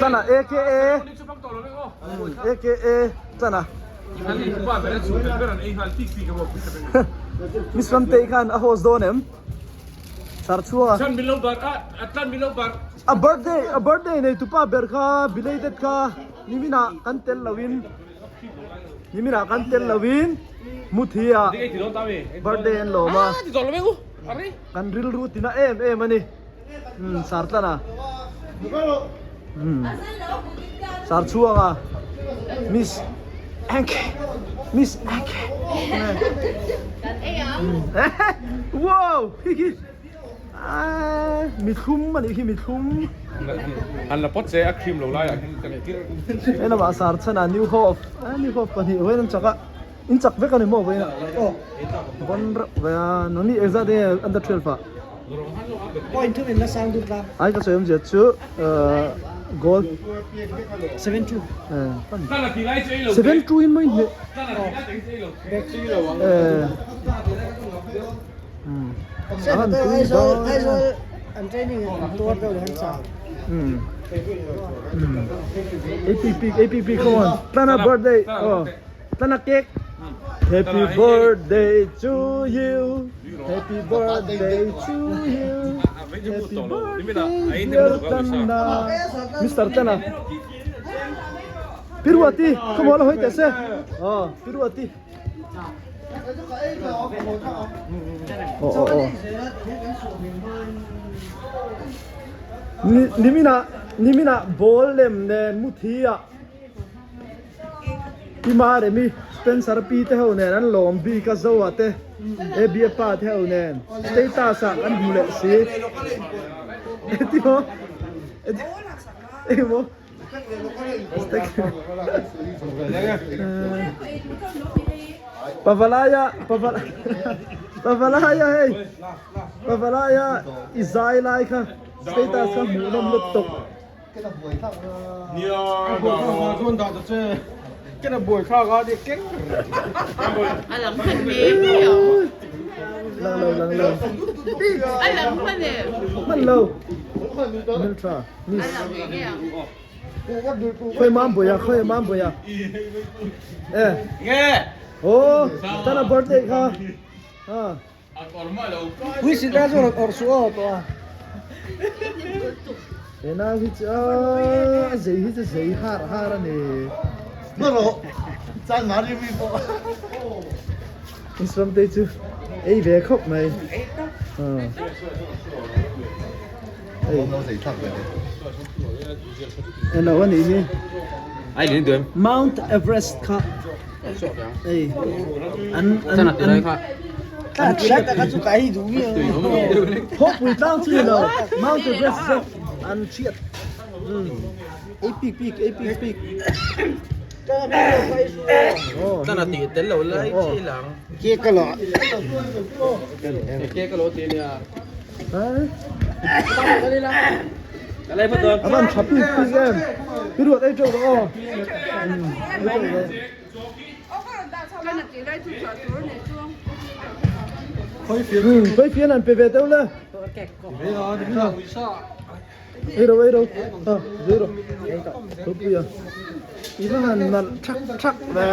Tlana aka aka Tlana. Miss Ramtei khan a host dawn em? Sar chhuak a. A birthday a birthday nei tupa ber kha belated kha niminah kan tel loin niminah kan tel loin Muthia birthday an lawm a. Kan rilru tina em em a ni. Umm sar tlan a umm sar chhuang a miss Anke miss Anke wow hi hi ah mithlum a nih hi mithlum an la pawt che a cream lo lai ah hian kan tir he lamah sar chhan a new hope a new hope pahnih vawiin an chak a in chak vek a ni maw vawiin ah bon reuh ve a nangni engzat nge under 12 ah Point thum in la sang dut la. Ai ka sawi awmzia chu goal 7-2. 7-2 in mai hneh. Aizawl Aizawl an training an tuar deuh leh an chau. APP APP come on. Tlana birthday. Oh. Tlana cake. Happy birthday to you. Happy birthday to you. Happy birthday dear Tana. Mr. Tana. Piruati, come on, hoi tese. Oh, Piruati. Oh, oh, oh. Nimina, nimina ball lem nen muthia. Pi Maremi, Spencer pi te ho nen an lawm bik a Zoa te Abby pa te ho nen status ah kan hmu leh si Eti maw Eng maw Pavalaya Pavalaya hei Pavalaya i zai lai kha status kha hmuhnawm lutuk. Lang lo lang lo. Hman lo. Hmeltha. Miss. Khoi mam bui a khoi mam bui a. Eh. Oh, tana birthday kha. Ha. Puisita chu rawn awrh suh aw tawh a. He nau hi chu a zei hi chu zei har har a ni. Insawmtei chu ei ve khawp mai. Elo a nih hi. Mount Everest kha ei an an an Thawkpui tlang chu ni lo Mount Everest chu an hriat ei pik pik ei pik pik A van tha pik pik em i ruat ei teuh rawh aw ei teuh rawh Khawi fian an pe ve deuh le ei ro ei ro ha zui ro thupui a i va han nalh thak thak ve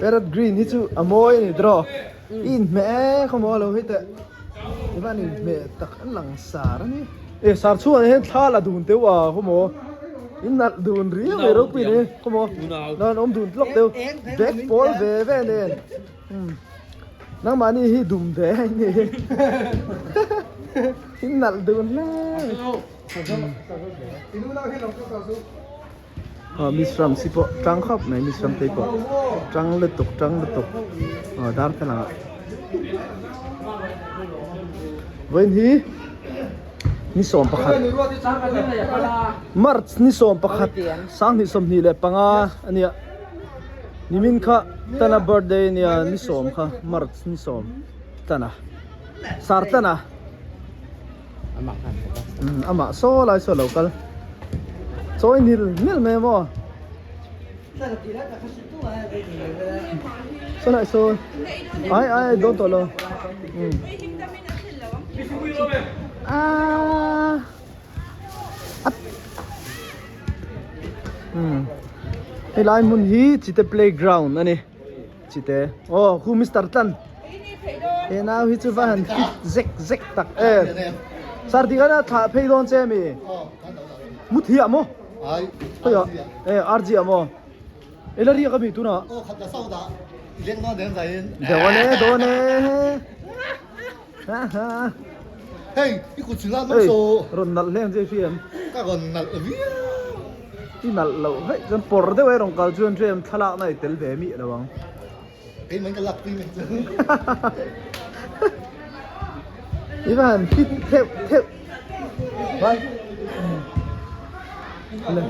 parrot green hi chu a mawi a ni tiraw. I inhmeh e khaw maw lo hei teh i van inhmeh tak an lang sar a ni e sar chhungah hian thla la dun teuh a khaw maw in nalh dun riau mai ropui ni khaw maw nan awm dun tlawk deuh bag pawl ve ve nen nangmahni hi dum ve a ni in nalh dun hle Aw Mishram si pawh tang khawp mai Mishram te pawh tang lutuk tang lutuk aw darthlalang ah vawiin hi ni 11 March ni 11 2025 a nia nimin kha tana birthday a nia ni 10 kha March ni 10 tana sar tana. Amah saw lai saw lo kal chawi nil nil mai maw saw lai saw ai ai dawn tawh lo ah. Umm helai hmun hi chite playground a ni chite aw khu mister tlan he nau hi chu va han fit zek zek tak em sir ti khan a thlah phei dawn che ami mu thiah maw khawiah e RG ah maw ela riak ami tunah dawn e dawn e Hei, i kut chhun a nawm so. Rawn nalh hleng che hri em? Ka rawn nalh viau. I nalh loh vaih chuan pawr deuh e rawn kal chuan hri em thlalak na i tel ve miah lo ang. Keimah in ka lak pui mai chu. I va han fit theuh theuh. Vai. Le.